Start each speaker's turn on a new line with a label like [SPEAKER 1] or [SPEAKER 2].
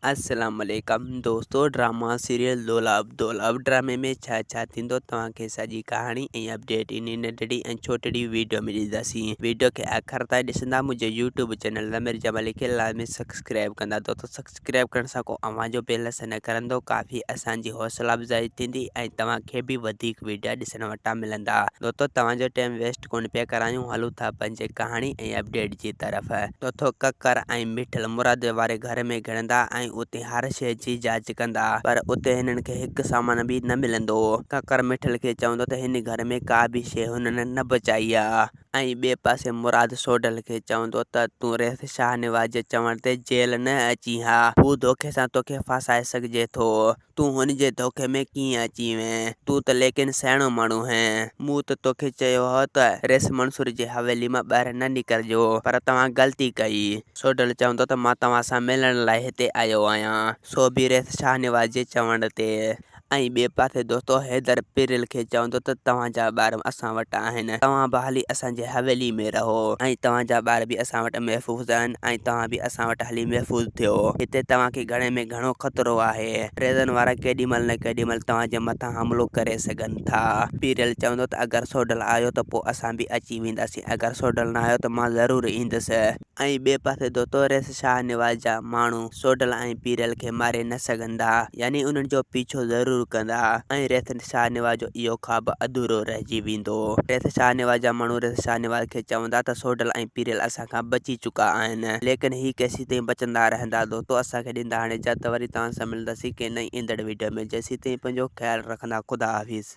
[SPEAKER 1] السلام عليڪم دوستو ڊراما سيريل دولاب دولاب ڊرامي ۾ ڇا ڇا ٿيندو توهان کي سڄي ڪهاڻي ۽ اپڊيٽ انهي ننڍڙي ۽ ڇوٽڙي ويڊيو ۾ ڏينداسين ويڊيو کي آخر تائين ڏسندا منهنجي يوٽيوب چينل ضمير جمالي کي لازمي سبسڪرائب ڪندا دوستو سبسڪرائب ڪرڻ سان ڪو اوهان جو بيلنس نه ڪرندو ڪافي اسان جي حوصلا افزائي ٿيندي ۽ توهان کي به وڌيڪ ويڊيا ڏسڻ وٽان ملندا دوستو توهان جو ٽيم ويسٽ ڪونه پيا ڪرايون هلون ٿا پنهنجي ڪهاڻي ۽ اپڊيٽ جي طرف. دوستو ڪڪر ۽ مٺل مراد واري گهر ۾ گهڙندا ۽ اتي هر شيء جي جاچ ڪندا پر اتي هنن کي هڪ سامان به نه ملندو ڪڪر مٺل کي چوندو ته هن گهر ۾ ڪا به شيء هنن نه بچائي آ. ۽ ٻئي پاسي مراد سوڍل کي چوندو ته تون ريس شاهنواز جي چوڻ تي جيل نه اچين ها، هو دوکي سان توکي ڦاسائي سگهجي ٿو، تون هن جي دوکي ۾ ڪيئن اچي وئين، تون ته ليڪن سهڻو ماڻهو هين، مون ته توکي چيو هو ته ريس منصور جي حويلي مان ٻاهر نه نڪرجو، پر توهان غلطي ڪئي. سوڍل چوندو ته مان توهان سان ملڻ لاء هتي آيو آهيان، سو به ريس شاهنواز جي چوڻ تي. ۽ ٻئي پاسي دوستو حيدر پريل کي چوندو ته توهان جا ٻار اسان وٽ آهن توهان به هلي اسان جي حويلي ۾ رهو ۽ توهان جا ٻار به اسان وٽ محفوظ آهن ۽ توهان به اسان وٽ هلي محفوظ ٿيو هتي توهان کي گهڻي ۾ گهڻو خطرو آهي ريزن وارا ڪيڏي مهل نه ڪيڏي مهل توهان جي مٿان حملو ڪري سگهن ٿا پريل چوندو ته اگر سوڍل آيو ته پوء اسان به اچي وينداسين اگر سوڍل نه آيو ته مان ضرور ايندس. ۽ ٻئي پاسي دوتو ريس شاهنواز جا ماڻهو سوڍل ۽ پيرل کي ماري نه سگهندا يعني انهن جو پيڇو ضرور ڪندا ۽ ريس شاهنواز جو اهو خواب اڌورو رهجي ويندو. ريس شاهنواز جا ماڻهو ريس شاهنواز کي چوندا ته سوڍل ۽ پيرل اسان کان بچي چڪا آهن ليڪن هي ڪيسيتائين بچندا رهندا دوستو اسان کي ڏيندا هاڻي اجازت وري توهان سان ملنداسين ڪنهن نئين ايندڙ ويڊيو ۾ جيسيتائين پنهنجو خيال رکندا خدا حافظ.